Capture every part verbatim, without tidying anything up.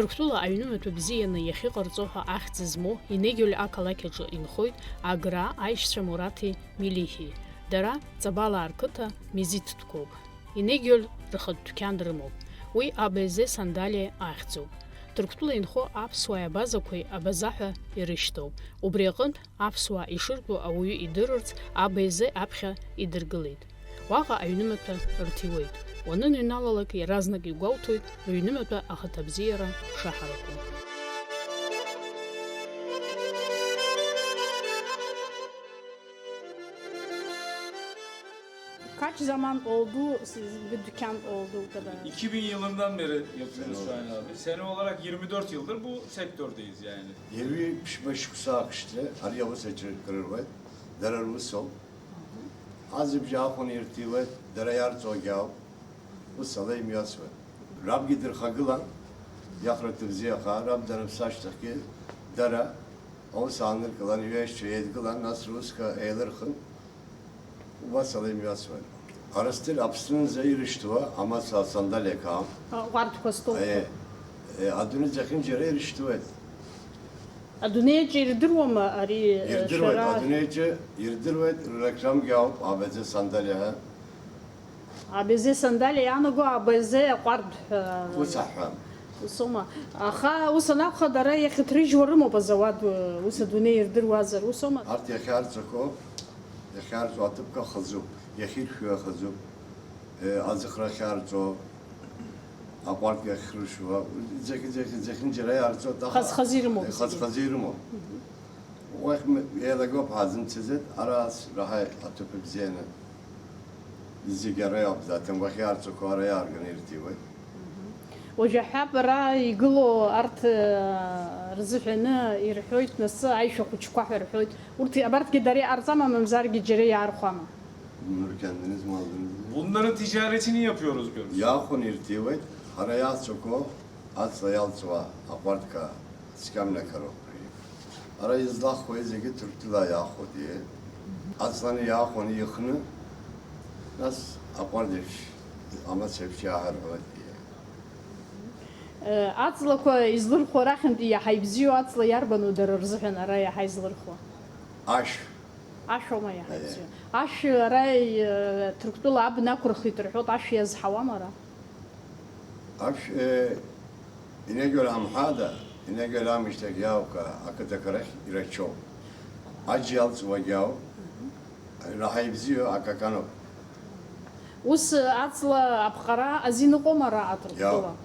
Ҭырқәтәыла аҩнымаҭәа бзианы иахьыҟарҵо ҳәа ахьӡ змоу Инегьоль ақалақь аҿы инхоит Аграа аишьцәа Мураҭи Мелиҳи. Дара Ҵабалаа рқыҭа Мезиҭтәқәоуп. Инегьоль рхатә дәқьан рымоуп. Уи А Б З Сандалиа ахьӡуп. Ҭырқәтәыла инхо аԥсуааи абазақәеи абаза ҳәа ирышьҭоуп. Убри аҟынтә аԥсуаа ишыртәу ауаҩы идырырц А Б З аԥхьа идыргылеит. Уаҟа аҩнымаҭәа рҭиуеит. Уаныныҩналалак, иаразнак игәауҭоит рыҩнымаҭәа ахаҭабзиара шаҳараку. Kaç zaman oldu siz bu dükkan olduğu kadar? iki bin yılından beri yapıyoruz Şahin abi. Sene olarak yirmi dört yıldır bu sektördeyiz yani. Ҩажәи ԥшьба шықәса ахьшьҭра ари аус аҿы кыр руеит, дара русоуп. Аӡыбжь аахәаны ирҭиуеит, дара иарҵогьы ауп. Ус ала имҩасуеит. Рабгьы дырхагылан, иахраҭа бзиахаа, раб даныԥсы ашьҭахьгьы дара аус ааныркылан, иҩаишьцәа еидгылан, нас русқәа еилырхын, убас ала имҩасуеит. Ара стиль Аԥснынӡа ирышьҭуа амаца асандалиақәа. Аҟәардәқәа, столқәа. Е, е, адунеи зехьынџьара ирышьҭуеит. Адунеиаҿ ирдыруама ари, э, Ирдыруеит, шәара? Адунеиаҿы ирдыруеит, ррекламгьы ауп, А Б З сандалиа ҳәа. А Б З сандалиа иаанаго А Б З аҟәардә ҳәа. Ус аҳәа. Усоума? Аха ус анакәха, дара иахьыҭрыжьуа рымоуп азауад, э, ус адунеи ирдыруазар, усоума? Арҭ иахьарҵақәо, иахьарҵо аҭыԥқәа хазуп, иахьиршәуа хазуп, э, аӡахра ахьарҵо, аҟәардә иахьрышәуа, зегь, зегь, зехьынџьара иаарҵоит, аха Хаз-хаз ирымоуп зегьы. Хаз-хаз ирымоуп. Мгм. Уахь м-, еилагоуп ҳазымцаӡеит, ара ас раҳаи аҭыԥ бзианы. Зегь ара иоуп, заҭан уахь иаарҵақәо ара иаарганы ирҭиуеит. Уажә аҳәап, ара игылоу арҭ, э, рзыҳәаны ирҳәоит, нас аишәа хәыҷқәа ҳәа рҳәоит. Урҭ абарҭгьы дара иҟарҵама, мамзаргьы џьара иаархәама? Nur kendiniz mi aldınız? Bunların ticaretini yapıyoruz diyoruz. Иаахәаны ирҭиуеит, ҳара иаҳцәақәо аҵла иалҵуа аҟәардәқәа цқьамнақәа роуп. Ара излахәуеи зегьы Ҭырқәтәыла иаахәоит, ии. Аҵланы иаахәаны ихны, нас аҟәардә еиԥш, амаца еиԥш иааҳарҳәоит, ии. Э, аҵлақәа излырхуа рахьынтәи иаҳа ибзиоу аҵла иарбану дара рзыҳәан ара иаҳа излырхуа? Ашә. Ашәоума иаҳа Аиеи. ибзиоу? Ашә ара, э, Ҭырқәтәыла абна ақәырхит рҳәоит, ашә иазҳауама ара? Ашә, э, инагьур амҳәада, инагьур амышьҭахь иааука ақыҭақәа рахь ирачоуп. Аџь иалҵуагьы ауп, раҳа ибзиоу акаканоуп. Ус аҵла аԥҟара азин ыҟоума араҟа Ҭырқәтәыла? Иауп.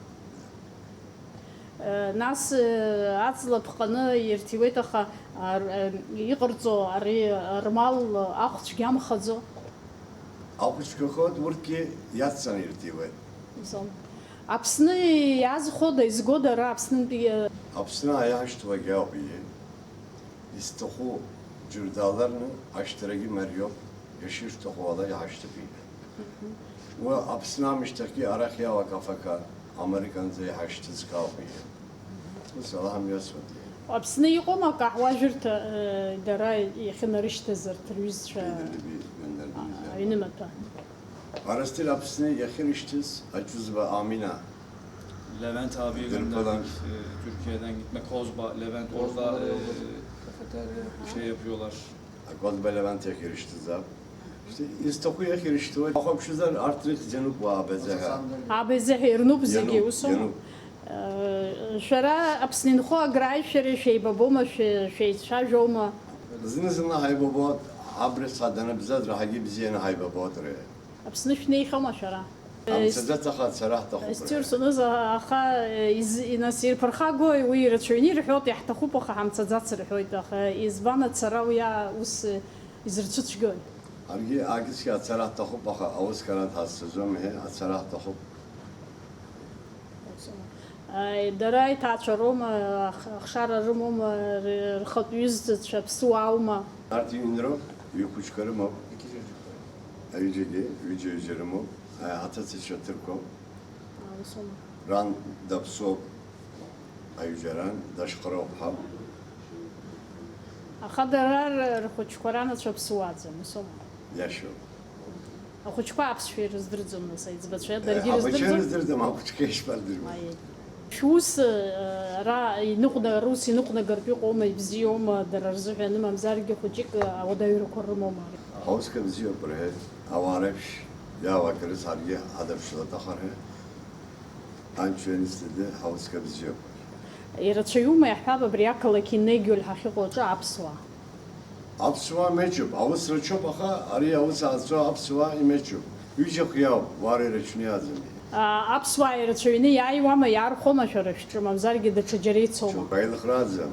Э, нас, э, аҵла ԥҟаны ирҭиуеит, аха, ар-, э, иҟарҵо ари, э, рмал, э, ахәцәгьа амхаӡо? Ахәыҷқәа ход урҭгьы иацҵаны ирҭиуеит. Мсым. Аԥсны иазхода, изгода ара Аԥснынтәи, э? Аԥсны аиашьҭуагьы ауп, ии. Изҭаху џьурдааларны ашьҭрагьы мариоуп, ишышәҭаху ала иҳашьҭыԥеит. Уа Аԥсны амышьҭахьгьы арахь иауа акафақәа Американӡа иҳашьҭызгауп иҳәеит. Ус ала ҳамҩасуан. Аԥсны иҟоума акаҳуажәырҭа, э, дара иахьынарышьҭыз арҭ рҩызцәа, Индырдыби, Индырдыби, аҩнымаҭәа? Арасҭыр Аԥсны иахьырышьҭыз аҷызба Амина. Levent abiye Dırpalan. gönderdik, e, Türkiye'den gitme. Kozba, Levent orada, e, şey yapıyorlar. Kozba Levent иахьырышьҭыз ауп. Изҭаху иахьырышьҭуеит. Ахәаԥшызар, арҭ рыхьӡ иануп уа А Б З ҳәа. А Б З ҳәа ирнуп зегьы, Иануп, усоума? Иануп. Э, шәара Аԥсны инхо Аграаи шәареи шәеибабома, шәе-, шәеицәажәома? Зны-зынла ҳаибабоит, абри саданабзазар ҳагьы бзианы ҳаибабоит, ри. Аԥсны шәнеихьоума шәара? Ҳамцаӡац, аха ацара ҳҭахуп, Стюарт рҳәеит. Соноз, аха, из-, инас ирԥырхагои, уи ирацәаҩны ирҳәоит, иаҳҭахуп, аха ҳамцаӡац рҳәоит, аха избан ацара уи а-, ус изырцәыцәгьои? Аргьы агьсгьы ацара ҳҭахуп, аха аусқәа ара дҳазцаӡом, еҳе, ацара ҳҭахуп. Аи, дара аиҭаацәа роума, ах-, ахшара рымоума, р-, рхатә ҩызцәа ԥсуааума? Арҭ иҩнроуп, ҩ-хәыҷқәа рымоуп. Аҩыџьагьы, ҩыџьа-ҩыџьа рымоуп, аи, аҭацацәа ҭырқәоуп. А, усоума? Ран даԥсуоуп, аҩыџьа ран, дашьхароуп ҳәа. Аха дара р-, рхәыҷқәа ранацәа ԥсуаӡам, усоума? Иашоуп. Ахәыҷқәа аԥсшәа ирыздырӡом, нас, аиҵбацәа, Э, даргьы ахәыҷқәа ирыздырӡом. Ирыздырӡом, ахәыҷқәа ишԥардыруеи? Аиеи. Шәус, ара иныҟәна-, рус иныҟәнагартә иҟоума, ибзиоума, дара рзыҳәан, мамзаргьы хәыҷык ауадаҩрақәа рымоума? Аусқәа бзиоуп рҳәеит, ауаа реиԥш иаауа акры саргьы адыршәла аҭахар ҳәа, анцәа ианысҭады, аусқәа бзиоуп. Ирацәаҩума, иаҳҳәап, абри ақалақь Инегиуль ҳахьыҟоу аҿы аԥсуаа? Аԥсуаа имаҷуп, аус рацәоуп, аха ари аус аазцо аԥсуаа имаҷуп. Ҩыџьа хиоуп, уара ирацәаны иааӡами? А, аԥсуаа ирацәаҩны иааиуама, иаархәома шәара шәҿы, мамзаргьы даҽаџьара ицома? Ҽакы аилыхраӡам,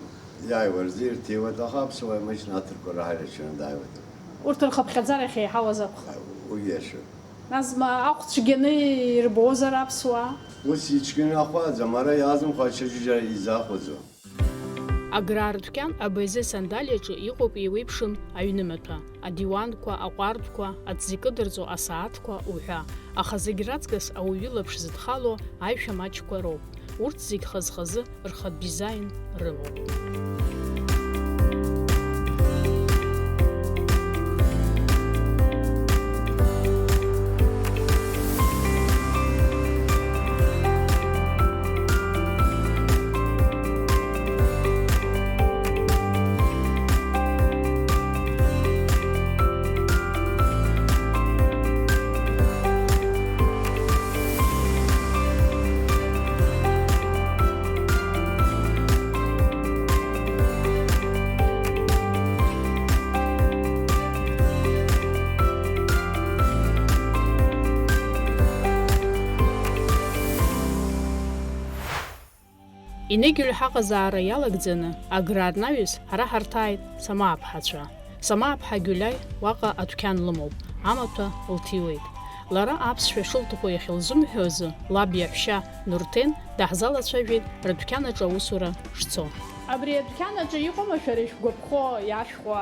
иааиуа рзы ирҭиуеит, аха аԥсуаа имаҷны аҭырқәа раҳа ирацәаҩны дааиуеит. Урҭ рхыԥхьаӡара иахьеиҳауаз акәхап. Уи иашоуп. Нас ма ахә цәгьаны ирбозар аԥсуаа? Ус ицәгьаны ахәаӡам, ара иаазымхәа ачаџьыџьара изаахәаӡом. Аграа рдәқьан Аб З Сандалиаҿы иҟоуп еиуеиԥшым аҩнымаҭәа, адиуанқәа, аҟәардәқәа, аӡы икыдырҵо асааҭқәа уҳәа, аха зегь раҵкыс ауаҩы илаԥш зыдхало аишәа маҷқәа роуп. Урҭ зегь хаз-хазы рхатә дизаин рымоуп. Инегьҩ ҳаҟазаара иалагӡаны, Аграа рнаҩс ҳара ҳарҭааит Самааԥҳацәа. Самааԥҳа Гиулиаи уаҟа адәқьан лымоуп, амаҭәа лҭиуеит. Лара аԥсшәа шылҭаху иахьылзымҳәо азы, лаб иаҳәшьа Нурҭен даҳзалацәажәеит рыдәқьан аҿы аусура шцо. Абри адәқьан аҿы иҟоума шәара ишәгәаԥхо, иашәхәа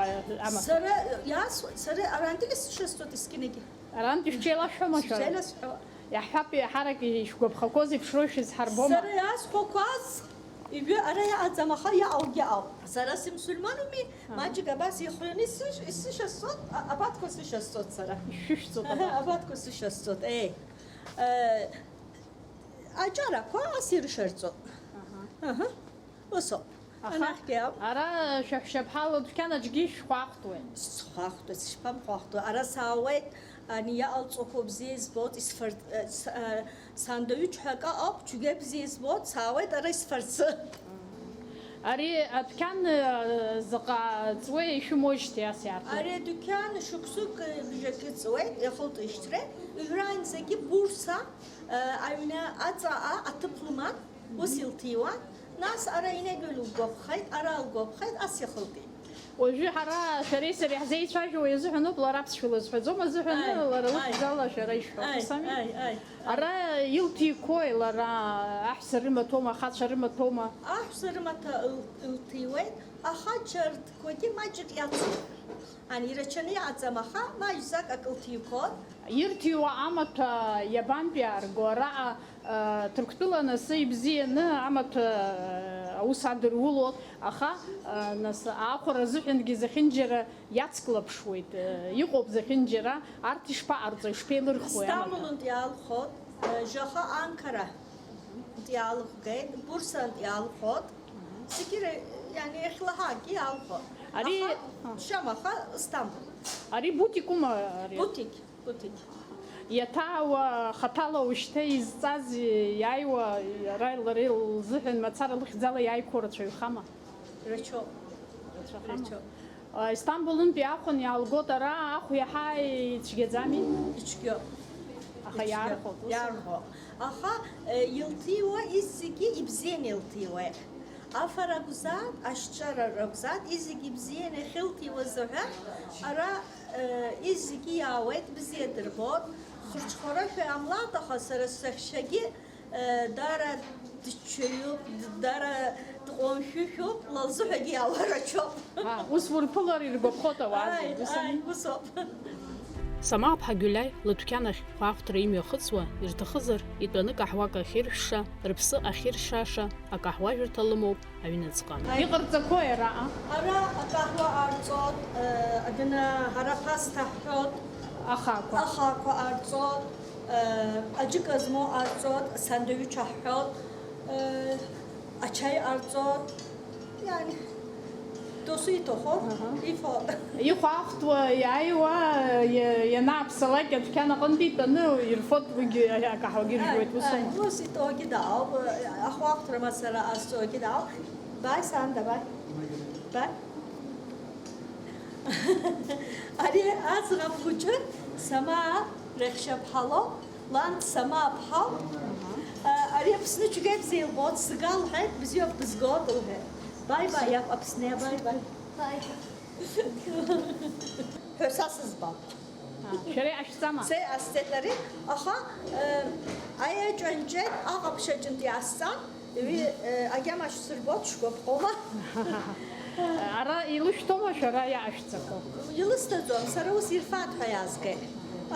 амаҭәа? Сара иасуеит, сара арантәи сшысҭоит есқьынагьы. Арантәи шәҽеилашәҳәома шәара? Сҽеиласҳәо. Иаҳҳәап, еиҳарак ишәгәаԥхақәоу зеиԥшроу шәызҳарбома? Сара иаасхәақәаз ижәы ара иаҟаӡам, аха иааугьы ауп. Сара сымсульмануми, аҳа, маҷык абас ихҩаны исыш-, исышьасҵоит, а-, абатқәа сышьасҵоит сара. Ишәышәҵоит, аҳа, абатқәа. Абатқәа сышьасҵоит, еи. Э, аҷарақәа ас ирышарҵоит. Аҳа. Аҳа. Усоуп. Аха анахьгьы ауп. Ара шәаҳәшьаԥҳа лыдәқьан аҿгьы шәхәахәтәуеит? Схәахәтәуеит, сышԥамхәахәтәу? Ара саауеит, ани иаҟалҵақәоу бзиа избоит, исфар-, э, с-, э, сандуич ҳәа акы ауп, цәгьа бзиа избоит, саауеит ара исфарцы. Ари адәқьан, э, заҟа ҵуеи ишәымоижьҭеи ас иаарту? Ари адәқьан шықәсык, э, бжакы ҵуеит, иахылҵ ишьҭреи, уажәраанӡагьы Бурса, э, аҩны аҵаҟа аҭыԥ лыман. Ус илҭиуан, нас ара инеиган лгәаԥхеит, ара лгәаԥхеит, ас иахылтит. Уажәы ҳара шәареи сареи ҳзеицәажәо уи азыҳәаноуп, лара аԥсшәа лызҳәаӡом азыҳәаны, аи, лара аи, лыхьӡала шәара ишәҳәо, аи, ус ами? Аи, аи, аи. Ара илҭиқәои лара, аҳәса рымаҭәоума, ахацәа рымаҭәоума? Аҳәса рымаҭәа ил-, илҭиуеит, аха ҽырҭқәагьы маҷык иацуп. Ани ирацәаны иҟаӡам, аха маҷӡак акы лҭиқәоуп. Ирҭиуа амаҭәа иабантәи иаарго? Араҟа, а, Ҭырқәтәыла анасы ибзианы амаҭәа, а, аус адырулоит, аха, а, нас аахәара азыҳәангьы зехьынџьара иацклаԥшуеит, а, иҟоуп зехьынџьара, арҭ ишԥаҟарҵои, ишԥеилырхуеи амаҭәа? Стамбулынтә иаалхот, а, жәаха Анкара. Иаалхгеит, Бурсантә иаалхот. Зегьы ре-, иани, иахьлаҳагьы иаалхот. Ари, аха, а, шьам, аха Стамбул. Ари бутикума ари? Бутик, бутик. Иаҭаауа хаҭала ушьҭа изҵаз, иааиуа, ара лара лзыҳәан мацара лыхьӡала иааиқәоу рацәаҩхама? Рацәоуп. Рацәахама? Рацәоуп. Истамбулынтә иаахәаны иаалгоит ара, ахә иаҳа ицәгьаӡами? Ицәгьоуп. Аха ицәгьоуп. Иаархәоит, ус? Иаархәо. Аха, э, илҭиуа изегьы ибзианы илҭиуеит. Афара акәзааит, ашьҿара ракәзааит, изегьы ибзианы иахьылҭиуаз аҳәа, ара, э, изегьы иаауеит, бзиа дырбоит. Хырҽхәарашәа иаамлааит, аха сара саҳәшьагьы Э, даара дыччаҩуп, д-, даара дҟәымшәышәуп, лалзыҳәагьы иаауа рацәоуп. А, ус урԥылар иргәаԥхоит ауаа зегьы, ус ами? Ааи, ааи, усоуп. Самааԥҳа Гиулиаи лыдәқьан ахь хәаахәҭра имҩахыҵуа, ирҭахызар, итәаны каҳуак ахьиршәша, рыԥсы ахьыршьаша, акаҳуажәырҭа лымоуп аҩныҵҟа. Ааи. Иҟарҵақәои араҟа? Ара акаҳуа аарҵот, э, адәны ара ԥасҭа ҳҳәот. Ахақәа. Ахақәа аарҵот. Аџьыка змоу ҟарҵот, сандуич аҳәҳәот, Ачаи ҟарҵо, иани, досу иҭахо, Аҳа. Ифо. Ихәаахәҭуа, иааиуа, иа-, ианааԥсалак адәқьан аҟынтә итәаны ирфоит, уигьы акаҳуагьы Ааи, ржәуеит, ус ааи, аума? Ус итәогьы даауп, ахәаахәҭра мацара азҵогьы даауп. Бааи, сан, давай. Бааи. Ари аӡӷаб хәыҷы Самаа Рахьшьаԥҳа лоуп, лан Самаа ԥҳал. Ари Аԥсны цәгьа ибзиа илбоит, сга лҳәеит, бзиоуп бызгоит лҳәеит. Баи баи, иаб Аԥсны, баи баи. Баи. Ҳәа са сызбап. А, шәара иҟашәҵама? Са иҟасҵеит ари, аха, э, аеҵәа нҵәеит, аҟаԥшь аҿынтә иаасҵан, уи, э, агьама шәсырбот, шәгәаԥхома? Ара илышәҭома шәара иаашәҵақәо? Илысҭаӡом, сара ус ирфат ҳәа иаазгеит.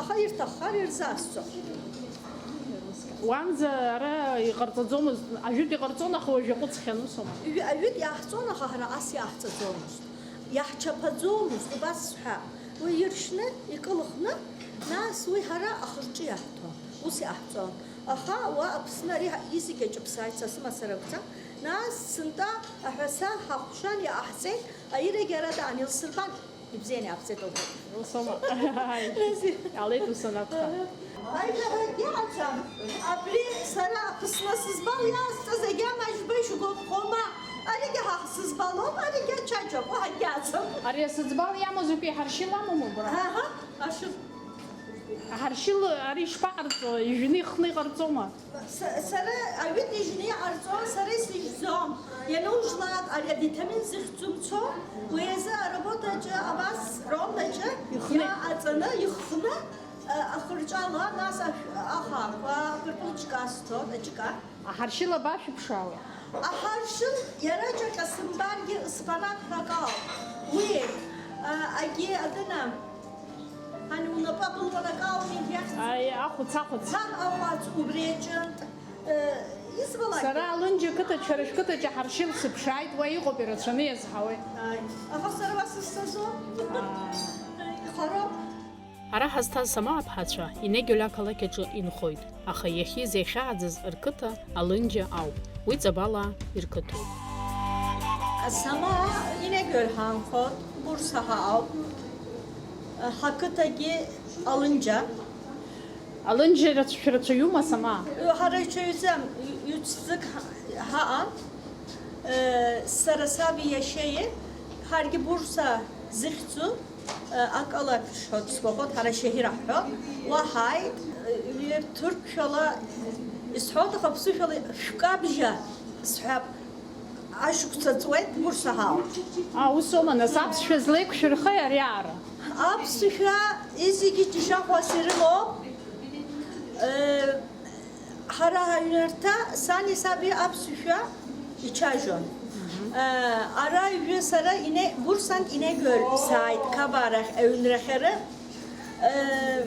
Аха ирҭаххар ирзасҵом. Уанӡа ара иҟарҵаӡомызт, ажәытә иҟарҵон, аха уажә иаҟәыҵхьан, усома? Ҩ-, ажәытә иаҳҵон, аха ҳара ас иаҳҵаӡомызт. Иаҳчаԥаӡомызт, убас сҳәа. Уи иршьны, икылхны, нас уи ҳара ахырҿы иаҳҭон. Ус иаҳҵон. Аха уа Аԥсны ари ҳа-, изегь аҿыԥсааит, са сымацара акәӡам. Нас сынтәа аҳәаса ҳахәшан иааҳҵеит, аирагьы ара даан илсырбан, ибзианы иаҳҵеит лҳәеит. Усома. Ҳәа. Алеит ус анакәха. Аиҳаракгьы ҳацәан. Абри сара Аԥсны сызбал иаасҵаз агьама жәба ишгәаԥхома? Аригьы ҳа сызбалом, аригьы ачаџьоуп, уаҳагьы ацым. Ари асыӡбал иамазоуп, иҳаршьыл амоума убра? Аҳа, ашьыл. Аҳаршьыл ари ишԥаҟарҵо? Ижәны ихны иҟарҵома? Са-, сара аҩыт ижьны иҟарҵон, сара исыжьӡом. Ианужлак ари авитамин зыхьӡу мцо, уи азы аработаҿы абас ромнаҿы Ихны. Иааҟаҵаны, ихны, а, ахырҿала, нас ашә-, ахаақәа, акырпылчка асҭон, аҷка. Аҳаршьыл абашәыԥшаауеи? Аҳаршьыл иара ҿаҟьа сымбаргьы сбанап ҳәа акы ауп. Уи, а, агьи адына, ани унапы абылуан акы ауми иахьӡ-, Аи, ахәыц, ахәыц. Ҳан ахәац убри аҿынтә, э, избалак. Сара Алынџьа қыҭаҿ, шәара шәқыҭаҿ аҳаршьыл сыԥшааит, уа иҟоуп, ирацәаны иазҳауеит. Аи, аха сара уа сызцаӡом. Аа. Аи, хароуп. Ара ҳазҭаз Самаа ԥҳацәа Инегьоль ақалақь аҿы инхоит, аха иахьиз иахьааӡаз рқыҭа Алынџьа ауп, уи Ҵабалаа ирқыҭоуп. Самаа Инегьоль ҳаанхоит, Бурса ҳаауп, ҳақыҭагьы Алынџьа. Алынџьа рацә-, шәрацәаҩума, Самаа? Ҳара ицәаҩӡам, ҩ-, ҩ-ҵәҵәык ҳа-, ҳаҟан, сара саби иашьеи, ҳаргьы Бурса зыхьӡу. Акала ишҳәо сгәаҟуеит, ҳара шьаҳира ҳҳәо, уа ҳааит, ҩ-, ҭырқәшәала исҳәоит, аха ԥсышәала шәкабжьа сҳәап, ашықәса ҵуеит, Бурса ҳаауп. А, ус аума, нас аԥсшәа злеиқәшәырхеи ари аара? Аԥсшәа изегьы џьашьахәас ирымоуп. Э, Ҳара ҳаҩнарҭа сани саби аԥсшәа ичажьон. Мгм. Э, ара ҩы сара ине-, Бурсант Инегьоль сааит Қабарахь аҩнрахьары. Э,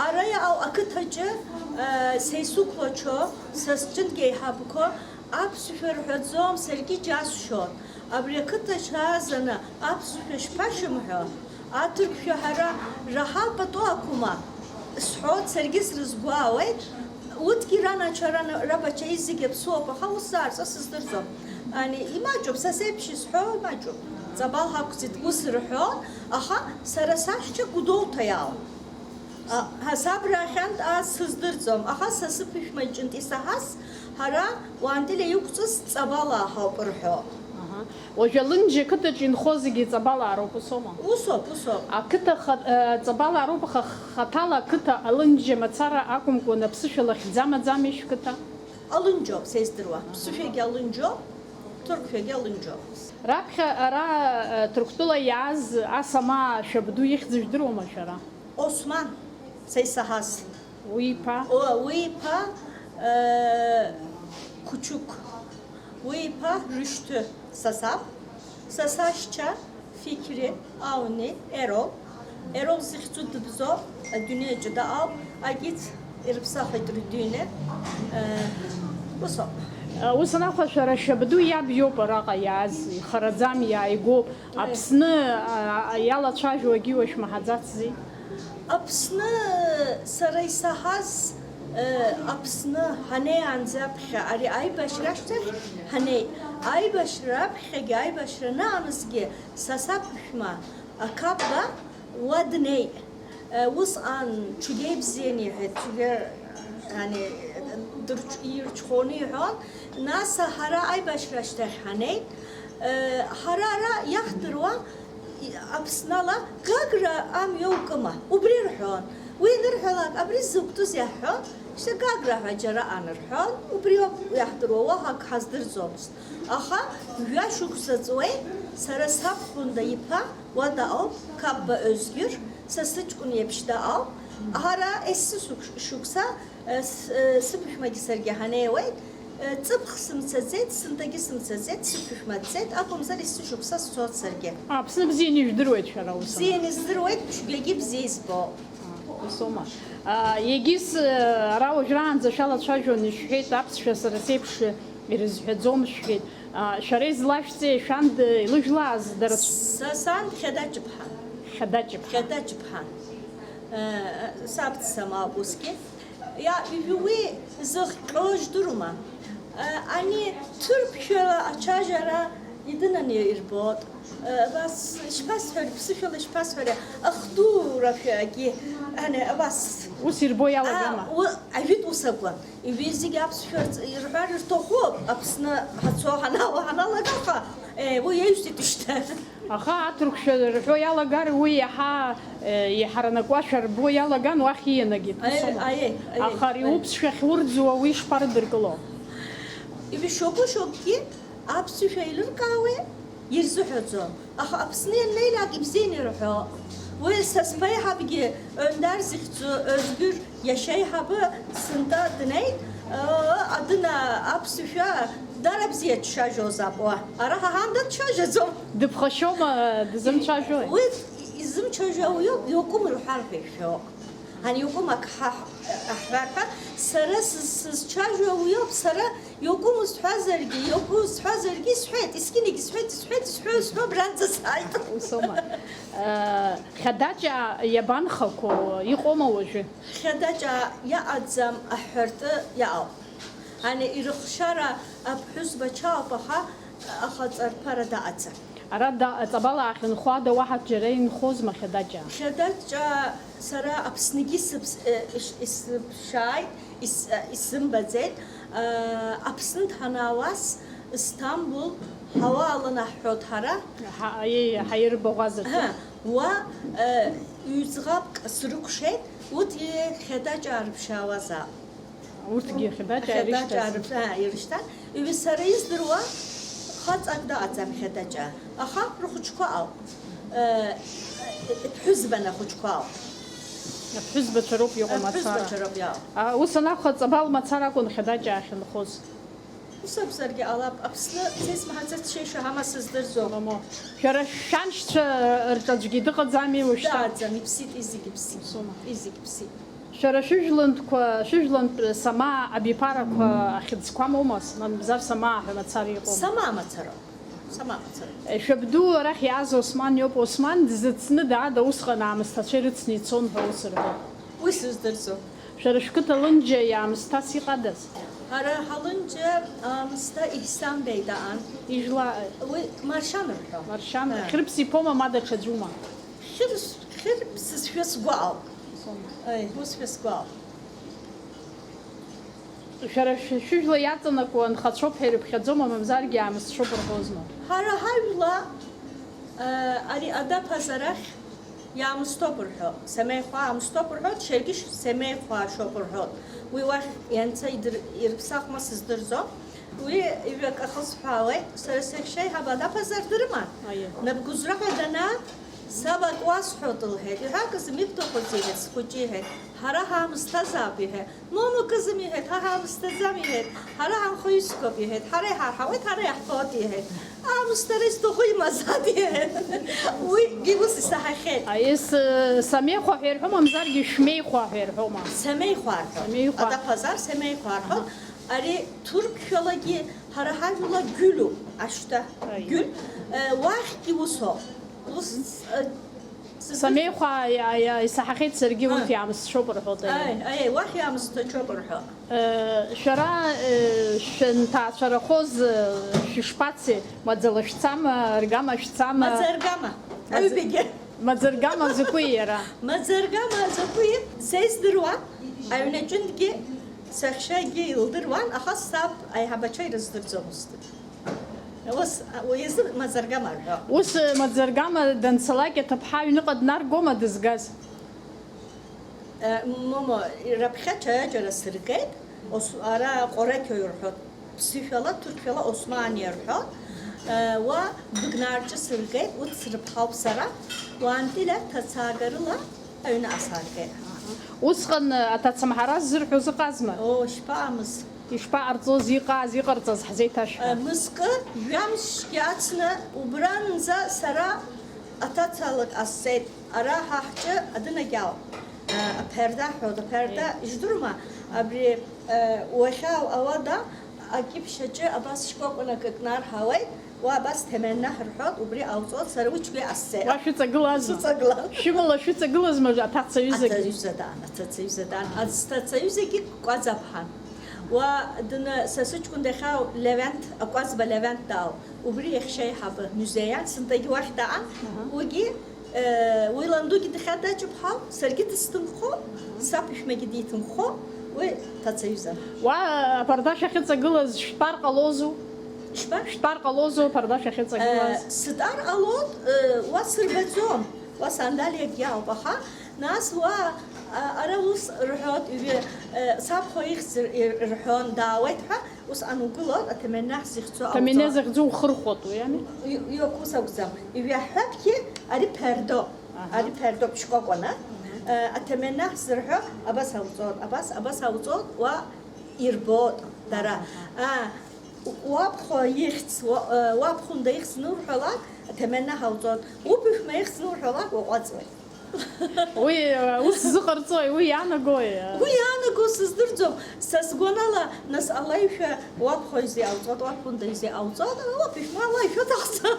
ара иаау ақыҭаҿы, э, са исықәлачо, са сҿынтә еиҳабқәа аԥсшәа рҳәаӡом, саргьы џьасшьон. Абри ақыҭа шәаазаны аԥсшәа шԥашәымҳәо? Аҭырқәшәа ҳара раҳа пату ақәума? Сҳәоит, саргьы срызгәаауеит. Урҭгьы ранацәа, рана-, рабацәа изегьы аԥсуоуп, аха ус заарҵо сыздырӡом. Ани, имаҷуп, са сеиԥш изҳәо имаҷуп. Ҵабал ҳақәӡит, ус рҳәон, аха сара сашьцәа Гәдоуҭа иаауан. А, ҳасаб раахьантә ас сыздырӡом, аха са сыԥшәма иҿынтә исаҳаз, ҳара уаантәи иқәҵыз Ҵабалаа ҳауп рҳәо. Аҳа. Уажәы Алынџьа қыҭаҿ инхо зегьы Ҵабалаа роуп, усоума? Усоуп, усоуп. Ақыҭа ха-, э, Ҵабалаа роуп, аха хаҭала ақыҭа Алынџьа мацара акәымкәан аԥсышәала хьӡы амаӡами шәқыҭа? Алынџьоуп, са издыруа. Ԥсышәагьы Алынџьоуп, ҭырқәшәагьы Алынџьоуп. Раԥхьа ара, э, Ҭырқәтәыла иааз асамаа шәабду ихьӡ жәдыруама шәара? Осман, са исаҳаз. Уи иԥа? О, уи иԥа, э, Кучук. Уи иԥа Рышьҭы са саб. Са сашьцәа Фикри, Ауни, Ерол. Ерол зыхьӡу дыбзоуп, адунеи аҿы даҟоуп. Агьыц ирыԥсахит рыдуины. Э, ус ауп. Ус анакәха, шәара шәабду иаб иоуп араҟа иааз, ихараӡам, иааигәоуп. Аԥсны, а, а, иалацәажәо агьиуа шәмаҳаӡацзи? Аԥсны сара исаҳаз, Аԥсны ҳанеиаанӡа аԥхьа, ари аибашьра ашьҭахь ҳанеи, аибашьра аԥхьагьы, аибашьра анаанызгьы са саԥшәма Ақаба уа днеит. Усҟан цәгьа ибзианы иҳәеит, цәгьа, яни, дырҽ-, ирҽхәоны иҳәон. Нас ҳара аибашьра ашьҭахь ҳанеит, ҳара ара иаҳдыруа, Аԥсны ала Гагра амҩа укыма, убри рҳәон. Уи анырҳәалак, абри зықәтәыз иаҳҳәон, шьҭа Гагра ҳәа џьара анырҳәон, убриоуп иаҳдыруа, уаҳа ак ҳаздырӡомызт. Аха жәа шықәса ҵуеит, сара сабхәында иԥа уа дыҟоуп, Қапба Озгьыр, са сыҷкәын еиԥш дыҟоуп. Ҳара есышықәса Э, с-, э, сыԥшәмагьы саргьы ҳанеиуеит, э, ҵыԥх сымцаӡеит, сынтәагьы сымцаӡеит, сыԥшәма дцеит, акәымзар есышықәса сцоит саргьы. Аԥсны бзианы ижәдыруеит шәара ус ала. Бзианы издыруеит, цәгьагьы бзиа избо. А, усоума. А, егьыс, э, ара уажәраанӡа шәалацәажәон, ишәҳәеит, аԥсшәа сара сеиԥш ирызҳәаӡом шәҳәеит. А, шәара излашәҵеи, шәан д-, илыжәлааз дара? Са сан Хьадаҷыԥҳа. Хьадаҷыԥҳа. Хьадаҷыԥҳа. Э, саб дсымоуп усгьы. Иа-, уи зыхҟьо ждырума? Э, ани ҭырқәшәала ачажьара идынаны ирбоит. Э, абас, ишԥасҳәари, ԥсышәала ишԥасҳәари, ахдурашәагьы, ани, абас. Ус ирбо иалагама? А, у-, ажәытә ус акәын. Иҩызагьы аԥсшәа рц-, ирҳәар рҭахуп, Аԥсны ҳацо ҳанала-, ҳаналага, аха, э, уи еиҩсит ушьҭа. Аха аҭырқәшәа рҳәо иалагар, уи иаҳа, э, иҳаранакуашәа рбо иалаган, уахь иианагеит, ус Аиеи, аума? Аиеи, аиеи, Аха ари аиеи. Уԥсшәа ахьурӡуа уи ишԥардыркыло? Ишьоукы-шьоукгьы аԥсышәа еилыркаауеи? Ирзыҳәаӡом. Аха Аԥсны ианнеилак ибзианы ирҳәо. Уи са сԥеиҳабгьы Ӧндар зыхьӡу Озгәыр иашьа еиҳабы сынтәа днеит, э, адына аԥсышәа дара бзиа дцәажәозаап уа. Ара ҳаҳан дацәажәаӡом. Дыԥхашьома, дызымцәажәои? Уи изымцәажәо уиоуп, иакәым рҳәар ҳәа ишәҳәо. Ани иакәым ак ҳа-, аҳәар ҳәа, сара сыз-, сызцәажәо уиоуп, сара иакәым узҳәазаргьы, иакәым узҳәазаргьы исҳәеит, есқьынагь исҳәеит, исҳәеит, исҳәо, исҳәо, абранӡа сааит. Усоума. Э, Хьадаҷаа иабанхақәоу, иҟоума уажәы? Хьадаҷаа иаҟаӡам, аҳәартәы иаауп. Ани ирыхшара аԥҳәызба чаоуп, аха, аха ҵарԥара даҟаӡам. Ара да-, Ҵабал аахьынхо ада уаҳа џьара инхозма Хьадаҷаа? Хьадаҷаа сара Аԥсныгьы сыԥс-, э, иш-, исыԥшааит, ис-, э, исымбаӡеит. Э, Аԥсны дҳанаауаз Сҭамбул ҳауаа ланаҳҳәоит ҳара. Ҳа-, аиеи, ҳаирбаӷәазаҵәы. Ҳа, уа, э, ҩ-ӡӷабк срыкәшеит, урҭ Хьадаҷаа рыԥшаауазаап. Урҭгьы Хьадаҷаа Хьадаҷаа ирышьҭаз. Рыԥ-, а, ирышьҭан. Ҩы сара издыруа, хаҵак даҟаӡам Хьадаҷаа. Аха рыхәыҷқәа ауп. Э, ԥҳәызбан ахәыҷқәа ауп. Аԥҳәызбацәа роуп иҟоу мацара. Аԥҳәызбацәа роуп иаауа. А, ус анакәха, Ҵабал мацара акәын Хьадаҷаа ахьынхоз. Ус акәзаргьы ҟалап, Аԥсны сеицмаҳац аччеишьа ҳама сыздырӡом. Мамо. Шәара шәаншьцәа рҿаӡәгьы дыҟаӡами уажәшьҭа? Дааӡам, иԥсит, изегь иԥсит. Усоума. Изегь иԥсит. Шәара шәыжәлантәқәа, шәыжәлантә самаа абиԥарақәа ахьыӡқәа моума, мамзар самаа ҳәа мацара иҟоума? Самаа мацароуп. Самаа мацароуп. Шәабду арахь иааз Осман иоуп. Осман дзыцны даада усҟан аамысҭацәа ирыцны ицон ҳәа ус рҳәоит. Уи сыздырӡом. Шәара шәқыҭа Лынџьа иаамысҭас иҟадаз? Ҳара ҳалынџьа аамысҭа Иҳсан Беи даан. Ижәла- Уи Маршьан рҳәон. Маршьан, Ҳа. Хьрыԥс иԥома, ма даҽаӡәума? Хьыр-, Хьырԥс сшәа сгәы ауп. Сом. Аи, ус шәа сгәы ауп. Шәара шәы-, шәыжәла иаҵанакуа анхацәоуп ҳәа ирыԥхьаӡома, мамзаргьы аамысҭцәоуп рҳәозма? Ҳара ҳажәла, э, ари Адаԥаз арахь иаамысҭоуп рҳәо, Семеихәа аамысҭоуп рҳәоит, шьаргьы ш-, Семеихәа шәоуп рҳәоит. Уи уахь ианца идыр-, ирыԥсахма сыздырӡом. Уи ҩак ахысҳәаауеит, сара сахьшеиҳаб Адаԥазар дырма? Аиеи. Нап гәызра ҳәа данаа, саб ак уасҳәоит, лҳәеит. Иҳәа, акызы митә дыҟәыҵ, иҳәеит, схәыҷы, иҳәеит. Ҳара ҳаамысҭазаап, иҳәеит. Мамакызым, иҳәеит, ҳа ҳаамысҭаӡам, иҳәеит, ҳара ҳанхаҩысқәоуп, иҳәеит, ҳара иҳарҳауеит, ҳара иаҳфоит, иҳәеит. Аамысҭара изҭаху имазааит, иҳәеит. Уигьы ус исаҳахьеит. Аиеи, с-, Самеихәа ҳәа ирҳәо, мамзаргьы Шәмеихәа ҳәа ирҳәома? Самеихәа рҳәон. Самеихәа. Адаԥазар Самеихәа рҳәон. Аҳа. Ари ҭырқәшәалагьы ҳара ҳажәла гәылуп, ашьҭа. Аиеи. Гәыл, э, уахьгьы усоуп. Ус, э, Самеихәа иа-, иа-, исаҳахьеит саргьы, урҭ А. иаамсцәоуп рҳәоит, аиеи. Аи, аи, уахь иаамсҭачоуп рҳәо. Э, шәара, э, шәанҭаацәарахоз, э, шәышԥацеи? Маӡала шәцама, аргама шәцама? Маӡа-аргама. Маӡ-, Аҩбагьы. Маӡа-аргама закәи иара? Маӡа-аргама закәи? Са издыруа, аҩнаҿынгьы саҳәшьагьы илдыруан, аха саб аиҳабацәа ирыздырӡомызт. Ус, уи азы маӡа-аргама рҳәо. Ус, э, маӡа-аргама данцалак, аҭыԥҳа аҩныҟа днаргома дызгаз? Э, момо, раԥхьа ҽаҩаџьара сыргеит, ос-, ара Ҟорақьои рҳәоит, ԥсышәала, ҭырқәшәала Османиа рҳәоит, э, уа Быгнаарҿы сыргеит, урҭ срыԥҳауп сара, уаантәи леҭ ҭацаагарыла аҩныҟа сааргеит. Усҟан, э, аҭацамҳара ззырҳәоз ыҟазма? О, шԥаамыз! Ишԥаҟарҵоз, иҟаз, иҟарҵаз ҳзеиҭашәҳәа. Э, мызкы, жәамшгьы ацны убранӡа сара аҭацалак ҟасҵеит. Ара ҳа ҳҿы адынагь ауп. Э, аԥарда ҳәоит, аԥарда, Е. иждырума, абри, э, уахьа ауада акьыԥшь аҿы абас шкәакәанак акы нарҳауеит, уа абас ҭаменнаҳ рҳәоит, убри ауҵоит, сара уи ҽгьы ҟасҵеит. Уа шәыҵагылазма? Сыҵагылан. Шәымала шәыҵагылазма аҭацаҩызагьы? Аҭацаҩыза даан, аҭацаҩыза даан. Аҭацаҩызагьы Кәаӡаԥҳан. Уа дына, са сыҷкәын дахьаау Левент, Акәаӡба Левент даау. Убри иахьа иҳабы, музеиан, сынтәагьы уахь даан, Аҳа. уигьы, э, уи ландугьы дахьа даҷыԥҳау, саргьы дысҭынхо, саб иԥшәмагьы диҭынхо, уи ҭацаҩызан. Уа, аԥарда шәахьыҵагылаз шәтәар ҟалозу? Ишԥа? Шәтәар ҟалозу аԥарда шәахьыҵагылаз? Э, сытәар ҟалоит, э, уа сырбаӡом, уа сандалиакгьы ауп, аха нас уа, а, ара ус рҳәоит, ҩы, э, сабхәа ихьӡ р-, р-, рҳәон, даауеит ҳәа, Ус анугыло, аҭаменнаҳ зыхьӡу Ҭаменнаҳ ауҵо. Зыхьӡу ухырхәоит уи, ами? И-, иоуп, ус акәӡам. Иҩаҳҳәапгьы ари ԥардо. Аҳа. Ари ԥардо ԥшькәакәаны. Аҳа. Э, аҭаменнаҳ зырҳәо абас ауҵот, абас, абас ауҵот, уа ирбот дара. Аҳа. А, уабхәа ихьӡ, уа-, э, уабхәында ихьӡ нурҳәалак, аҭаменнаҳ ауҵот. Уԥышәма ихьӡ нурҳәалак, уаҟәаҵуеит. Уи, э, ус зыҟарҵои, уи иаанагои? Уи иаанаго сыздырӡом. Са сгәанала, нас, алаишәа уабхәа изы иҟауҵоит, уабхәында изы иҟауҵоит, уаԥышәма алаишәа аҭахӡам.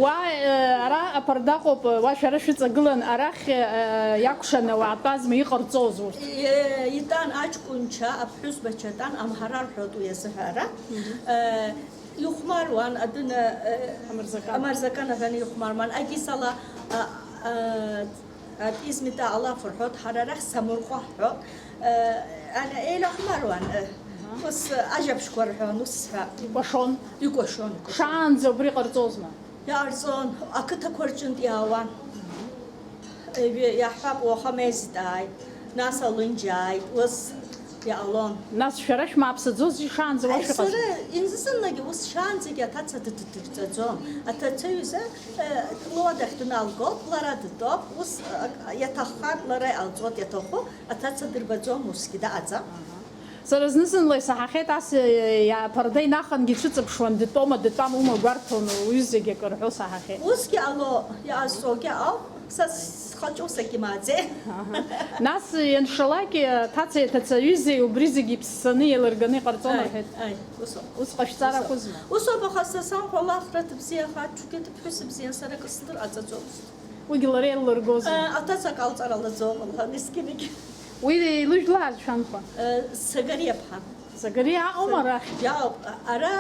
Уа, э, ара аԥарда ыҟоуп, уа шәара шәыҵагылан, арахь, э, иакәшаны уаатәазма, иҟарҵоз урҭ? Е, итәан аҷкәынцәа, аԥҳәызбацәа тәан, амҳара рҳәоит уи азыҳәара. Мгм. Э, Ихәмаруан, адәына, э, Амырзакан. Амырзакан аҳәаны ихәмаруан. Агьисала, а, а, а, Измита алаф рҳәот, ҳара арахь самырҟәа ҳҳәот. Э, ана еилахәмаруан, э, Аҳа. Ус, э, ажьаԥшқәа рҳәон, ус сҳәа. Икәашон. Икәашон, икәашон. Шаанӡа убри ҟарҵозма? Иҟарҵон, ақыҭақәа рҿынтә иаауан. Ҩы, иаҳҳәап, уаха Мезит ааит, нас Алынџьа ааит, ус иҟалон. Нас шәара шәмааԥсаӡози шаанӡа уа Аи, шәыҟаз? Сара инзызынлагьы ус шаанӡагьы аҭаца дыддырҵаӡом. Аҭацаҩыза, э, луадахь дналгоит, лара дтәоуп, ус, э, иаҭаххар лара иҟалҵоит, иаҭаху аҭаца дырбаӡом, усгьы даҟаӡам. Аҳа. Сара зны-зынла исаҳахьеит ас, э, иа-, аԥарда инахангьы ицәыҵыԥшуан, дтәома, дтәам ума гәарҭон, уҩызагьы акы рҳәо саҳахьеит. Усгьы ало, иҟазҵогьы ауп, са схаҿы усагьы имааӡеит. Аҳа. Нас, ианшалак, э, ҭацеи аҭацаҩызеи убри зегьы иԥссаны еилырганы иҟарҵон Аи, рҳәеит. Аи, усоуп. Ус ҟашәҵар Усоуп. Акәызма? Усоуп, аха са санхәа лахра ҭыбзиахааит, ҽыгьы дыԥҳәыс бзиан, сара акы сдыр ҟаҵаӡомызт. Уигьы лара иллыргозу? Э, аҭаца аҟалҵара лаӡом, лҳәан, искьынагь. Уи илыжәлааз шәанхәа? Э, Сагариа ԥҳа. Сагариа аҟоума Са-, арахь? Иаауп, ара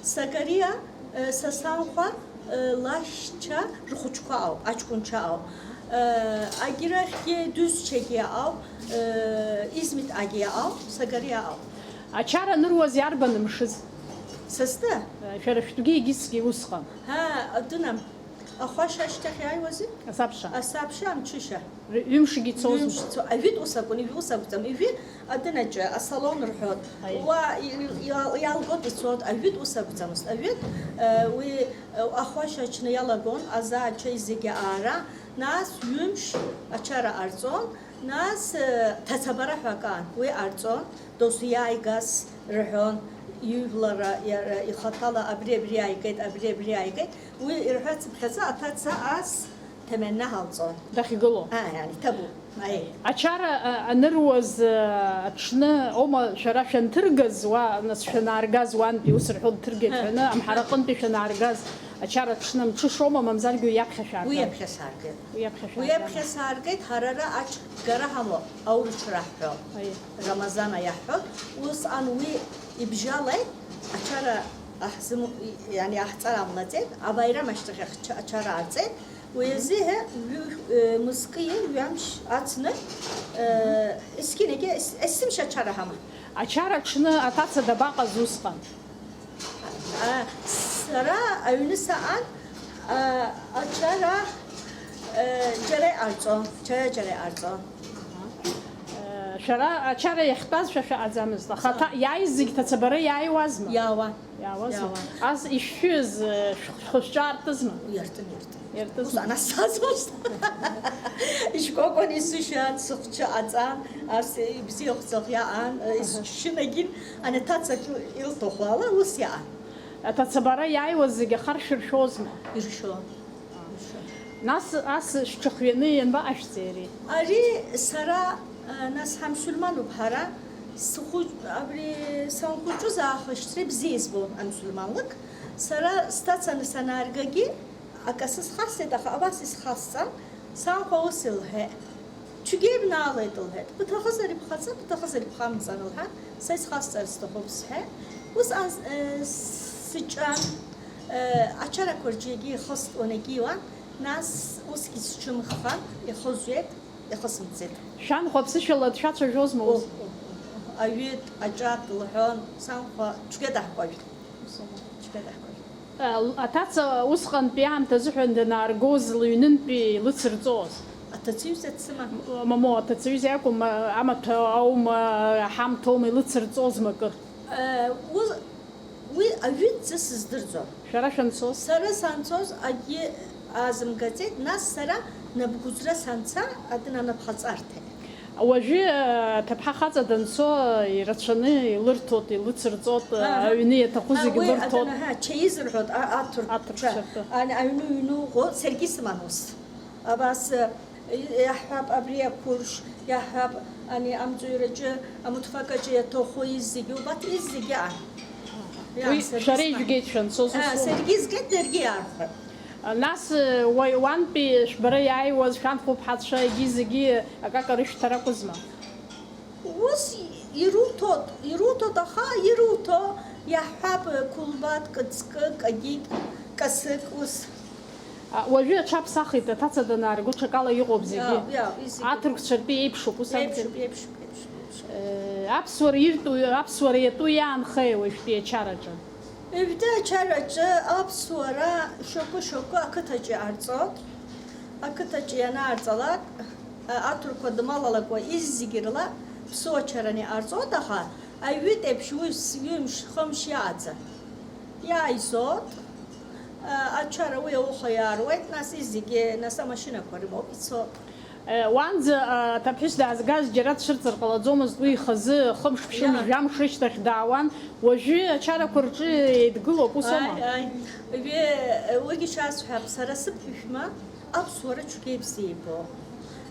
Сагариа, э, са санхәа, э, лашьцәа рхәыҷқәа ауп, аҷкәынцәа ауп. Э, агьырахьгьы Дәызчагьы ауп, э, Измит агьы ауп, Сагариа ауп. Ачара аныруаз иарбан мшыз? Са стәы? Э, шәара шәтәгьы егьысгьы усҟан. Ҳа, адәына. Ахәашь ашьҭахь иааиуазеи? Асабша. Асабша, амҽышьа. Ҩ-, ҩымшгьы ицозма? Ҩымш цо-, ажәытә ус акәын, ижә-, ус акәӡам. Ижәи адынаҿы, асалон рҳәот. Аи. Уа и-, и-, иа-, иалгот ицот, ажәытә ус акәӡамызт. Ажәытә, э, уи, э, ахәашь ачны иалагон, азаа ачаи зегьы аара, нас ҩымш ачара ҟарҵон, нас, э, ҭацабара ҳәа акан, уи ҟарҵон. Досу иааигаз рҳәон, ижәлара иара ихаҭала абри, абри ааигеит, абри, абри ааигеит, уи ирҳәацыԥхьаӡа аҭаца ас ҭаменнаҳ алҵон. Дахьгылоу. Ааи, ани, ҭабуп. Аи. Ачара, а, аныруаз, а, аҽны, ома шәара шәанҭыргаз, уа, нас шәанааргаз, уантәи ус рҳәон, дҭыргеит Ҳа. Ҳәаны, амҳараҟынтәи шәанааргаз, Ачара аҽны амҽышоума, мамзаргьы уи иаԥхьа шәаарган? Уи иаԥхьа сааргеит. Уи аԥхьа шәаарган? Уи аԥхьа сааргеит, ҳара ара аҷкгара ҳамоуп, аурыцәра ҳҳәо, Аиеи. Рамазана иаҳҳәо. Усҟан уи ибжьалеит, ачара аҳзым-, иани аҳҵар амлаӡеит, абаирам ашьҭахь ахча-, ачара аарҵеит. Уи азыҳәа ҩы-, э, мызкы-ҩымш ацны, э, есқьынагьы ес-, есымша ачара ҳаман. Ачара аҽны аҭаца дабаҟаз усҟан? А, сара аҩны саан, а, ачара, э, џьара иҟарҵон, џьара-џьара иҟарҵон. Шәара ачара иахьтәаз шәа шәаҟаӡамызт, аха ҭа-, иааиз зегь ҭацабара иааиуазма? Иаауан. Иаауазма? Иаауан. Ас ишәшәыз, э, шәхы-, шәхы шәҿаартызма? Иартын, иартын. Иартызма? Ус анасазоз. Ишкәакәан исышәан, сыхчы аҵан, ас ибзиахәцах иаан, э, Аҳа. Исшьынагьын, ани ҭацак илҭаху ала, ус иаан. Аҭацабара иааиуаз зегь ахаршәыршәозма? Иршәон. Нас ас шәҽыхҩаны ианбаҟашәҵеи ари? Ари сара, а, нас ҳамсульмануп ҳара, схәыҷ, абри санхәыҷыз аахыс шьҭра ибзиа избон амсульманлык. Сара сҭацаны санааргагьы акасы схасҵеит, аха абас исхасҵан, санхәа ус илҳәеит. Цәгьа ибнаалеит, лҳәеит. Бҭахызар ибхаҵа, бҭахызар ибхамҵан, лҳәан, са исхасҵар сҭахуп, сҳәеит. Усҟан, э, сыҷан, э, ачарақәа рҿы егьи ихыстуан, егьиуан, нас усгьы сҽымххан, ихызҩеит, ихысымҵеит. Шәанхәа ԥсышәала дшәацәажәозма ус? О, о, о, о, аҩит, аҿат, лҳәон, санхәа цәгьа даҳкәажәт. Цәгьа даҳкәажәт. Аҭаца усҟантәи аамҭа азыҳәан данааргоз лыҩнынтәи лыцырҵоз? Аҭаца иҩыза дсыман. Мамоу, аҭаца иҩыза иакәым, амаҭәа аума, аҳамҭоума илыцырҵозма акыр? Уи аҩыза сыздырӡом. Шәара шәанцоз? Сара санцоз акгьы аазымгаӡеит, нас сара напгәыӡра санца, адын анапхаҵарҭа. Уажәы аҭыԥҳа хаҵа данцо ирацәаны илырҭоит, илыцырҵоит, аҩны иаҭаху зегьы лырҭоит. Ачаи зырҳәоит аҭырқәцәа. Аҩны иҩнуҟо саргьы исыман ус. Абас иаҳҳәап, абри ақәыршә, иаҳҳәап, ани амҵәыҩраҿы, амуҭфакаҿы иаҭаху иззегьы убарҭ иззегьы аан. Уи шәара ижәгеит шәанцоз усума? Саргьы изгеит, даргьы иаархәеит. Нас уантәи шәбара иааиуаз шәанхәыԥҳацәа егьи зегьы акака рышәҭар акәызма? Ус ируҭоит, ируҭоит, аха ируҭо иаҳҳәап, қәылбат, кыцкы, кагьит, касык, ус. Уажәы аҽаԥсахит, аҭаца данаарго ҽакала иҟоуп зегьы. Аҭырқәцәа ртәы еиԥшуп, ус акәӡам? Аԥсуара иртәу, аԥсуара иатәу иаанхеи уажәтәи ачараҿы? Ҩбатәи ачараҿы аԥсуара шьоукы-шьоукы ақыҭаҿы иҟарҵоит. Ақыҭаҿы ианаарҵалак, аҭырқәа дмалалакуа иззегь рыла ԥсуа чараны иҟарҵоит, аха аҩытә еиԥш уи ҩымш-хымш иааӡам. Иааизоит, ачара уи ауха иааруеит, нас изегьы, нас амашьынақәа рымоуп, ицоит. Уанӡа аҭаԥҳәыс даазгаз џьара дцәырҵыр ҟалаӡомызт, уи ихазы хымш-ԥшьымш, жәамш рышьҭахь даауан, уажәы ачарақәа рҿы еидгылоуп, ус аума? Ааи, ааи. Уигьы шәасҳәап, сара сыԥшәма аԥсуара цәгьа ибзиа ибо.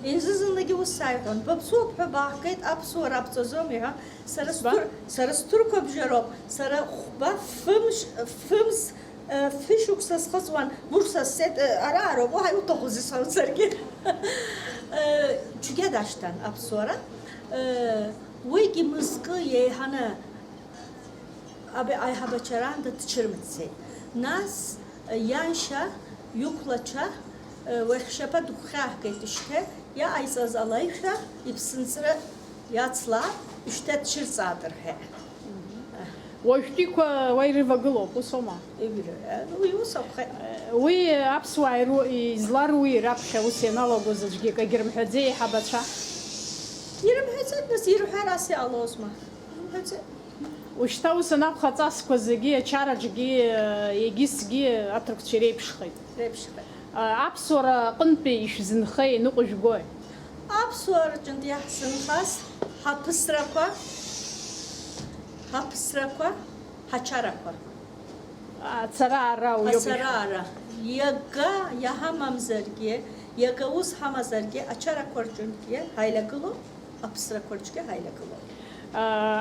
Зны-зынлагьы ус сааиҳәон, баԥсуоуп ҳәа баҳгеит, аԥсуара абҵаӡом, иҳәон, сара сҭыр-, сара сҭырқәабжьароуп, сара хәба фымш, фымз Фышықәса схыҵуан, Бурса ссеит, араароуп, уаҳа иуҭахузеи сҳәон саргьы. Цәгьа дашьҭан аԥсуара. Уигьы мызкы еиҳаны аб-, аиҳабацәа раанда дҽырмыццеит. Нас ианшьа, иқәлацәа, уахьшьапа дыгәхьаахгеит ишьҭа, иаҟаиҵаз алеишәа иԥсынҵры иацлаап, ишьҭа дҽырҵаат рҳәеит. Уажәтәиқәа уа ирывагылоуп, ус аума? Уи ус акәхеит. Уи аԥсуаа иру-, изларуи раԥхьа ус ианалагоз аӡәгьы акагьы рымҳәаӡеи, аиҳабацәа? Ирымҳәаӡеит, нас ирҳәар ас иҟалозма? Ирымҳәаӡеит. Ушьҭа ус анакәха, аҵасқәа зегьы, ачараҿгьы, егьысгьы аҭырқәцәа иреиԥшхеит. Иреиԥшхеит. Аԥсуара аҟынтәи ишәзынхеи, ныҟәыжәгои? Аԥсуаа рҿынтә иаҳзынхаз ҳаԥысрақәа, ҳаԥсрақәа, ҳачарақәа. Ацара-аара уиоуп ишәҳәо. Ацара-аара. Иага иаҳамамзаргьы, иага ус ҳамазаргьы, ачарақәа рҿынтәгьы ҳаилагылоуп, аԥсрақәа рҿгьы ҳаилагылоуп.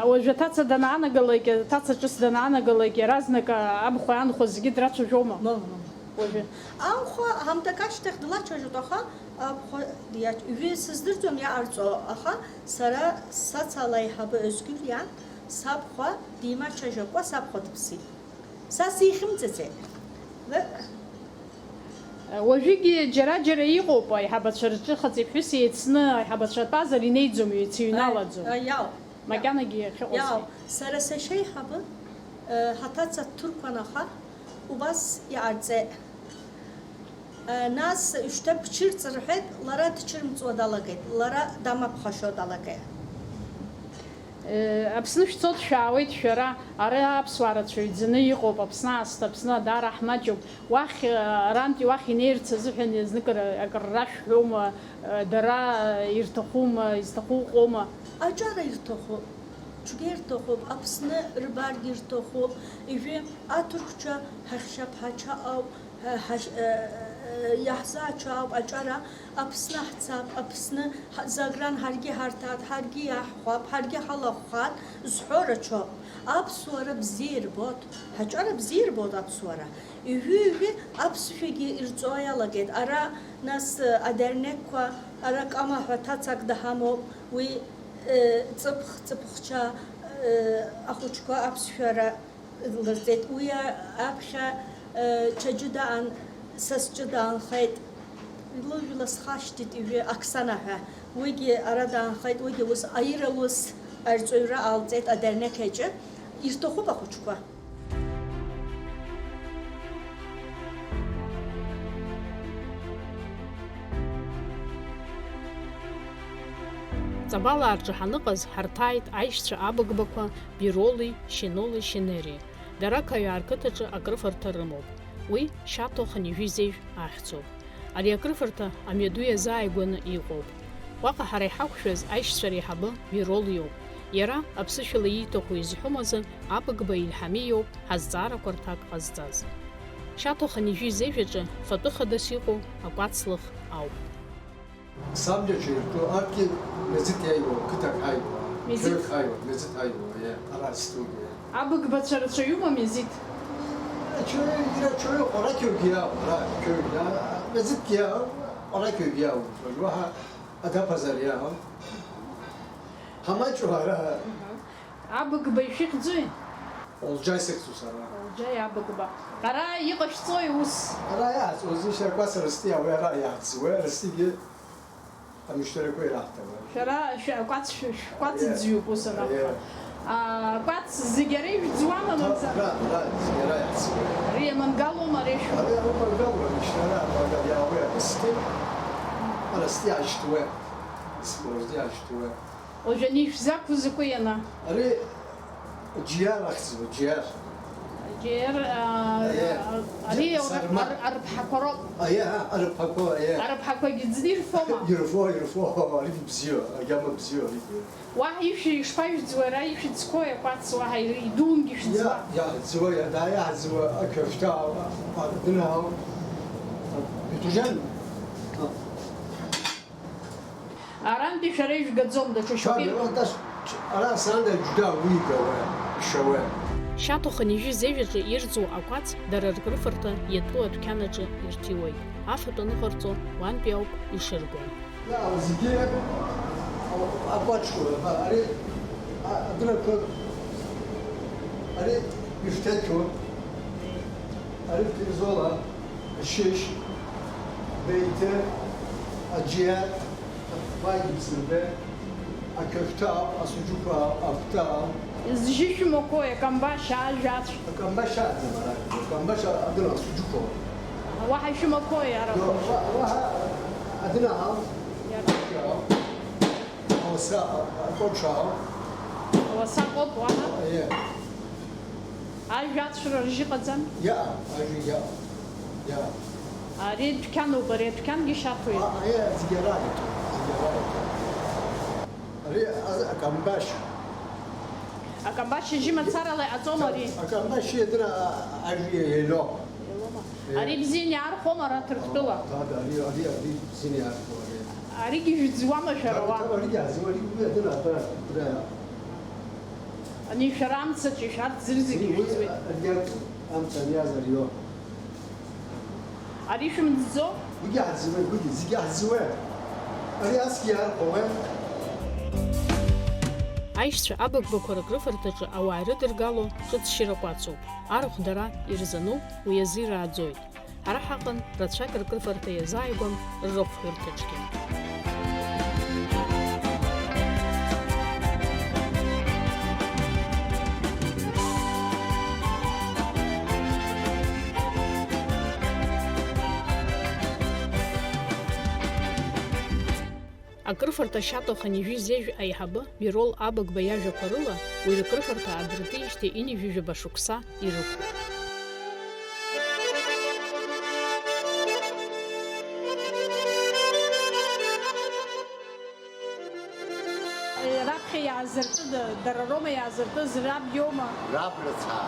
Уажәы аҭаца данаанагалак, аҭаца ҿыц данаанагалак, иаразнак абхәа иаанхоз зегьы драцәажәома? Мамоу, мамоу. Уажәы. Анхәа ҳамҭак ашьҭахь длацәажәоит, аха абхәа диач-, ҩы сыздырӡом иҟарҵо, аха сара сацала аиҳабы Озгьыл иан, сабхәа димацәажәакәа сабхәа дыԥсит. Са сихьымӡаӡеит. Уажәыгьы џьара-џьара иҟоуп, аиҳабацәа рҿы хыҵи ԥҳәыси еицны, аиҳабацәа тәазар инеиӡом, еицыҩналаӡом. Аи, аиау. Макьанагьы иахьыҟоузеи? Иаау, сара сашьа еиҳабы, э, ҳаҭаца дҭырқәан, аха убас иҟарҵеит. Э, нас шьҭа бҽырҵ рҳәеит, лара дҽырмҵуа далагеит, лара дамаԥхашьо далагеит. Э, Аԥсны шәцоит, шәаауеит шәара, ара аԥсуаа рацәаҩӡаны иҟоуп, Аԥсны аасҭа, Аԥсны даара ҳмаҷуп. Уахь, э, арантәи уахь инеирц азыҳәан зныкыр акры рашәҳәома, э, дара ирҭахума, изҭаху ыҟоума? Аҿара ирҭахуп, цәгьа ирҭахуп, Аԥсны рбаргьы ирҭахуп, ижәи аҭырқәцәа ҳахьшьаԥҳача ауп, ҳа-, ҳа-, э, э, иаҳзаачо ауп аҿара, Аԥсны ҳцап, Аԥсны ҳа-, Загран ҳаргьы ҳарҭап, ҳаргьы иаҳхәап, ҳаргьы ҳалахәхап зҳәо рацәоуп. Аԥсуара бзиа ирбоит, ҳаҿара бзиа ирбоит аԥсуара. Ҩы-ҩы аԥсшәагьы ирҵо иалагеит. Ара, нас, адернекқәа, ара Кама ҳәа ҭацак даҳамоуп. Уи, э, ҵыԥх, ҵыԥхцәа, э, ахәыҷқәа аԥсшәара лырҵеит. Уи а-, аԥхьа, э, Чаџьыдаан, Сасҷыда аанхеит. Лыжәла схашҭит ижәы Оксана ҳәа. Уигьы ара даанхеит, уигьы ус аира ус арҵаҩра ҟалҵеит адернеқь аҿы. Ирҭахуп ахәыҷқәа. Ҵабалаа рҿы ҳаныҟаз, ҳарҭааит аишьцәа Абыгбақәа Бироли Шьиноли Шьинери. Дара Қаҩаа рқыҭаҿы акрыфарҭа рымоуп. Уи Шьаҭо хынҩажәи зежә ахьӡуп. Ари акрыфарҭа амҩаду иазааигәаны иҟоуп. Уаҟа ҳара иҳақәшәаз аишьцәа реиҳабы Бирол иоуп. Иара аԥсышәала ииҭаху изҳәом азы, Абыгба Ильҳами иоуп ҳазҵаарақәа рҭак ҟазҵаз. Шьаҭо хынҩажәи зежә аҿы фатәы хадас иҟоу акәацлых ауп. Сабџьаҿы иртәу арҭгьы Мезыҭ иааиуа, қыҭак ҳаиуа, Мезыҭ? Қьоҩык ҳаиуа, Мезыҭ ҳаиуа, иа, ара студиа. Абыгбацәа рацәаҩума Мезыҭ? Рацәаҩы, ирацәаҩу ҟәарақьоугьы иаауп, ара қьоҩ иа-, Мезыҭгьы иаауп, ҟәарақьоугьы иаауп, уажәы уаҳа адаԥазар иаауп. Ҳамаҷу ара. Мгм. Абыгба ишәыхьӡуи? Олџьа исыхьӡу сара. Олџьа Абыгба. Ара иҟашәҵои ус? Ара иааҵуазишь, акәац рыстиа, уи ара иааӡуеи, рыстигьы амышьҭарақәа ираҳҭауеи. Шәара шәа-, акәац шә-, шәкәац Аиеи. Ӡҩуп ус анаҟа. Аиеи. А, кәац зегь ара ижәӡуама, мамзар? Ра, ра, зегь ара иааӡуеит. Ари амангалоума, ари шәу? Ари амангалума, мышьҭара, амангал иаауеи, арыстиа? Арыстиа ашьҭуеи. Спорт иашьҭуеи. Уажәы ани шәзақәу закәи ана? Ари џьиар ахьӡуп, џьиар. Џьиар, а, Аиеи. а, ари Џьа-, ора-, сарма. ар-, арԥҳақәа роуп. Аиеи, а, арԥҳақәа, аиеи. Арԥҳақәагьы ӡны ирфома? Ирфо, ирфо, ари бзиоуп, агьама бзиоуп, ари. Уаҳа ишәи-, ишԥажәӡуеи ара ишәыӡқәоу акәац, уаҳа ир-, идунгьы шәӡуа? Иа-, иааӡуа, иа-, да, иааӡуа, ақьафҭа, а-, а-, адынаау, а, Беҭуџьан. А. Арантәи шәара ижәгаӡом, даҽа шәара шәҟәи. Ара, ара асаанда џьда уи игауа, ишауа. Шьаҭо хынҩажәи зежәаҿы ирӡуа акәац дара ркрыфарҭа иатәу адәқьан аҿы ирҭиуеит. Афатә аныҟарҵо уантәи ауп ишырбо. Иа, зегьы акәаҿқәа, ари, а, адырақәа, ари ишәҭаҭәу, ари Фирзола, Шьышь, Беиҭы, Аџьиар, Вагь Бзырбеи, ақьафҭа ауп, асуџьуқәа ауп, акәты ауп. Зжьы шәымақәои, акамбашь, ажә ацә? Акамбашь аӡам ара, акамбашь адын асуџьуқәа ауп. Уаҳа ишәымақәои ара? Уа-, уаҳа адын ауп. Иара. Ауаса, акәаԥш ауп. Ауаса акоуп, уаҳа? Е. Ажә ацәра ржьы ыҟаӡам? Иаам, ажәа иаам. Иаам. Ари дәқьануп, ари адәқьангьы шьаҭоит. А, е, зегь ара иҭоуп, зегь ара иҭоуп. Ари аз-, акамбашь. Акамбашь ажьы мацарала иҟаҵома ари? Акамбашь адыра ажәа еилоуп. Еилоума? Е. Ари бзианы иаархәома ара Ҭырқәтәыла? Ада, ари, ари, ари бзианы иаархәо, ари. Аригьы жәӡуама шәара уа? Ҭаб-, ҭаб-, аригьы аӡуа, аригьы уи адыра атәара, атәара. Ани шәара амцаҿы, шәарҭ зырзегьы Уи, уи, жәӡуеит. Ари амца аниаз арио. Ари шәымӡӡо? Зегьы ҳзыуеит, зегьы ҳзыуеит. Ари асгьы иархәауеит. Аишьцәа абыгбақәа рыкрыфарҭаҿы ауаа ирыдыргало ҿыцшьырақәа ацуп. Арахә дара ирзануп, уи азы ирааӡоит. Ҳара ҳаҟан рацәак ркрыфарҭа иазааигәам ррыхәҳәырҭаҿгьы. Акрыфарҭа ашьаҭа хынҩажәи зежә аиҳабы Бирол Абыгба иажәақәа рыла, уи ркрыфарҭа аадыртижьҭеи ҩынҩажәи жәаба шықәса ирықәуп. Раԥхьа иаазыртыда, дара роума иаазыртыз, раб иоума? Раб рыцҳа,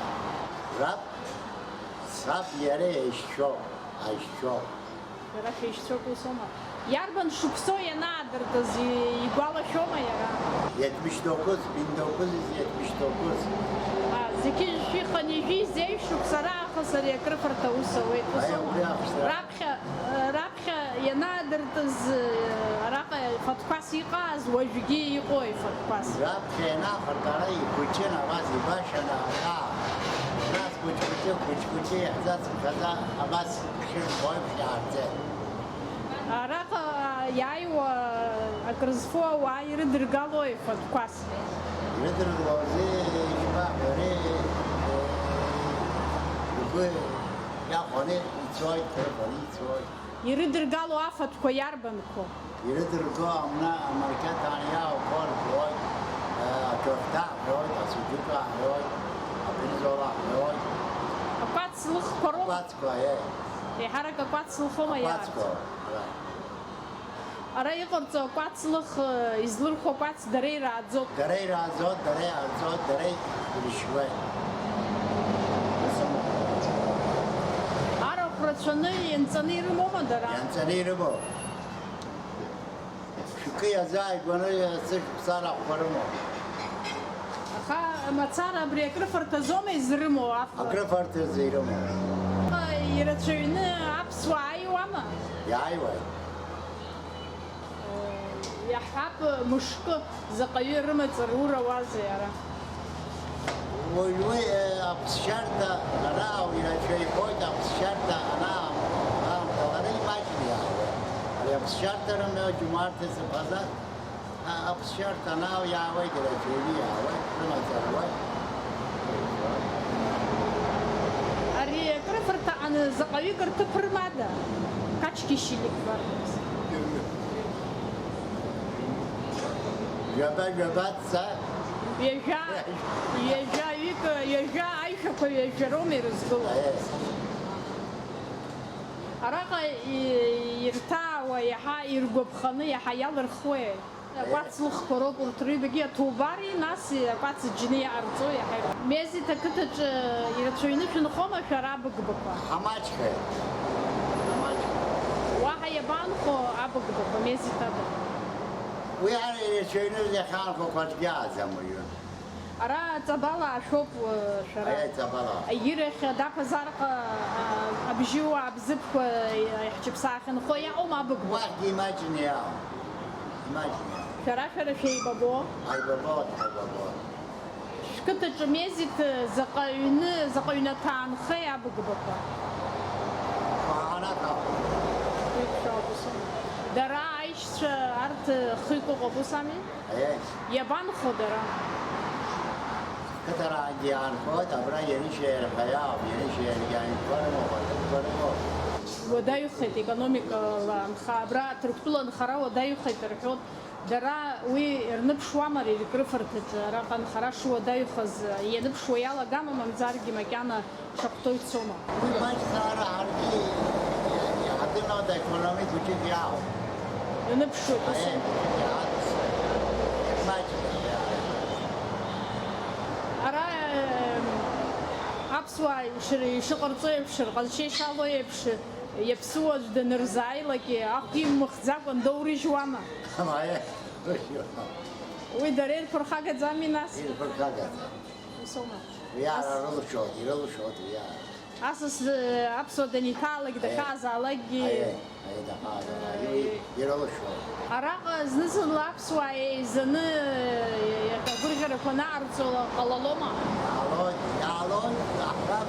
раб, саб иара еишьцәоуп, аишьцәоуп. Иара шәеишьцәоуп, усоума? Иарбан шықәсоу ианаадыртыз, и-, игәалашәома иара? Иатмышьҭоукыз, бинтоукыз, иатмышьҭоукыз. А, зқьи жәшәи хынҩажәи зеижә шықәса раахыс ари акрыфарҭа аус ауеит, Аиа, усоума? Убри аахыс, да. Раԥхьа, э, раԥхьа ианаадыртыз, э, араҟа фатәқәас иҟааз, уажәгьы иҟои фатәқәас? Раԥхьа ианаахырт ара ихәыҷын, абас игәашьан аҳәаа. Нас хәыҷ-хәыҷы, хәыҷ-хәыҷы иаҳзацымхаӡа, абас Шьыжьхоиԥш иаарҵеит. Араҟа иааиуа акрызфо ауаа ирыдыргалои фатәқәас? Ирыдыргалозеи, ишԥаҳәари, ргәы иахәаны ицоит, рыхәаны ицоит. Ирыдыргало афатәқәа иарбанқәоу? Ирыдырго амна амарқьаҭан иаауқәо рҳәоит, акрыфҭа ҳҳәоит, асуџьука ҳҳәоит, абризола ҳҳәоит. Акәац лыхқәа роума? Акәацқәа, еи. Еиҳарак акәац лхома иаарҵо? Акәацқәа, ара. Ара иҟарҵо акәац лых, э, излырхәо акәац дара ирааӡоуп. Дара ирааӡоит, дара иаарҵоит, дара ирышьуеит. Арахә рацәаны ианҵаны ирымоума дара? Ианҵаны ирымоуп. Шәкы иазааигәаны асы шықәса рахәқәа рымоуп. Аха мацара абри акрыфарҭа азоума изрымоу аф-, Акрыфарҭа азы ирымоуп. Ирацәаҩны аԥсуаа ааиуама? Иааиуеит. Иаҳҳәап, мышкы заҟаҩы рымаҵ рурауазеи ара? Уажәы, э, аԥсшьарҭа ара ирацәаҩхоит, аԥсшьарҭа анаам-, аамҭала ара имаҷны иаауеит. Ари аԥсшьарҭа рымҩа џьумарҭа зыԥхьаӡа, а, аԥсшьарҭа анаау иаауеит, ирацәаҩны иаауеит, рымаҵ руеит. Ари акрыфарҭа аҟны заҟаҩык рҭыԥ рымада? Качки щили квартирс. Жәаба, жәабаҵәҟьа. Ҩажәа, ҩажәа ҩык, ҩажәа аишәақәа ҩажәа роума ирызгыло? Аиеи. Араҟа и-, ирҭаауа иаҳа иргәаԥханы, иаҳа иалырхуеи? Акәац лыхқәа роуп урҭ рыҩбагьы, аҭубари, нас акәац џьны иаҟарҵо иаҳа. Мезиҭ ақыҭаҿы ирацәаҩны шәынхома шәара абыгбақәа? Ҳамаҷхеит. Ҳамаҷхеит. Уаҳа иабанхо абыгбақәа, Мезиҭ абыгба? Уи ара ирацәаҩны иахьаанхо кәаҿгьы ааӡам уажәы. Ара аҵабала ашәоуп, э, шәара. Аиеи, аҵабала. Аирахь, Даԥазарҟа, а, абжьыуаа бзыԥқәа, э, иаҳҷыԥсаахьынхо иаҟоума абыгба? Уахьгьы имаҷны иаауп. Имаҷны иаауп. Шәара, шәара шәеибабо? Ҳаибабоит, ҳаибабоит. Шәқыҭаҿы Мезиҭ заҟа ҩны, заҟа ҩнаҭа аанхеи абыгбақәа? Ҳәарада. Уи шәоуп, ус аума? Дара аишьцәа арҭ хҩык ыҟоуп, ус ами? Аиеи. Иабанхо дара? Қыҭараагьы иаанхоит, абра ианышьа иарҳәа иаауп, ианышьа иаргьы аҩнқәа рымоуп, аҭыԥқәа рымоуп. Уадаҩхеит, економикала анха-, абра Ҭырқәтәыла анхара уадаҩхеит рҳәоит. Дара уи рныԥшуама ари ркрыфарҭаҿы, араҟа анхара шуадаҩхаз ианыԥшуа иалагама, мамзаргьы макьана шахәҭоу ицома? Уи маҷӡара ҳаргьы иаҳдырны аекономика ҷыдиаауп. Ианыԥшуеит, ус. Аекономика ҷыдиаауп. Маҷӡара. Ара, э, аԥсуаа ишыр-, ишыҟарҵо еиԥш, рҟазшьа ишалоу еиԥш, иаԥсуа аӡә данырзааилак, ахә имыхӡакәа ндоурыжьуама? Амаиа. Уи дара ирԥырхагаӡами нас? Ирԥырхагаӡам. Ус аума? Уи ара рылшоит, ирылшоит уи ара. Асас, э, аԥсуа даниҭаалак, Аиеи. дахьаазаалакгьы. Аиеи, аиеи, дахаазаалак. Аиеи. Ирылшоит. Араҟа зны-зынла аԥсуаа еизаны, э, агәырӷьарақәа анаарҵо ҟалалома? Иаалоит, иаалоит, аҳәап,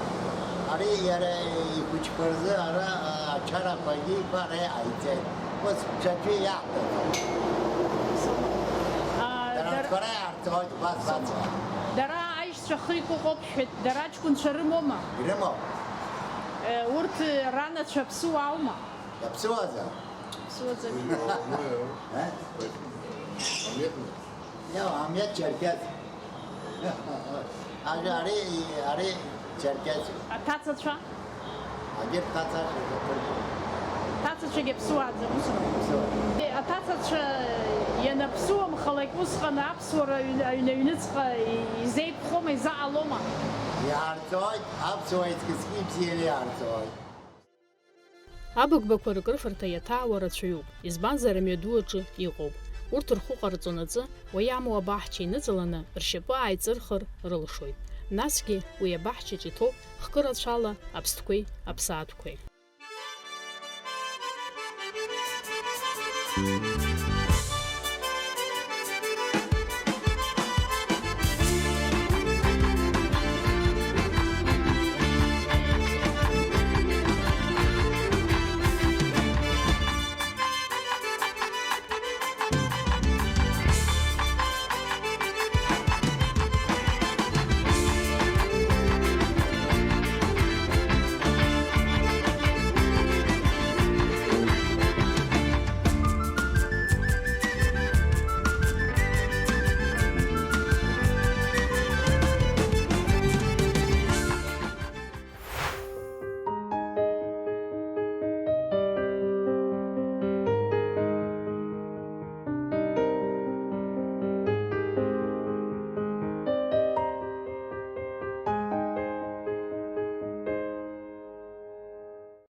ари иара ихәыҷқәа рзы ара, а, ачарақәагьы иԥара иҟаиҵеит. Ус, ҽаӡәы иаҳҭаӡом. А, Дара дара, рцәа иаарҵоит, убас, убас. Дара аишьцәа хы икәыҟоуп шәҳәеит, дара аҷкәынцәа рымоума? Ирымоуп. Э, урҭ ранацәа ԥсуааума? Иаԥсуазар? Ԥсуаӡами? А? Нет, нет. Иа, Амет Черкес. Ари, ари, ари Черкес. Аҭацацәа? Агьырҭ ҭацацәа рзы ҭырқәа. Аҭацацәагьы аԥсуааӡам, усума? Аԥсуаа. Е, аҭацацәа ианаԥсуамхалак, усҟан аԥсуара аҩ-, аҩны аҩныҵҟа изеиқәхома, изаҟалома? Иаарҵоит, аԥсуа еиҵкысгьы ибзианы иаарҵоит. Абыгбақәа рыкрыфарҭа иаҭаауа рацәаҩуп, избанзар, амҩаду аҿы иҟоуп. Урҭ рхәы ҟарҵонаҵы, уа иамоу абаҳча иныҵаланы, ршьапы ааиҵырхыр рылшоит. Насгьы уи абаҳчаҿ иҭоуп хкы рацәала аԥстәқәеи аԥсаатәқәеи.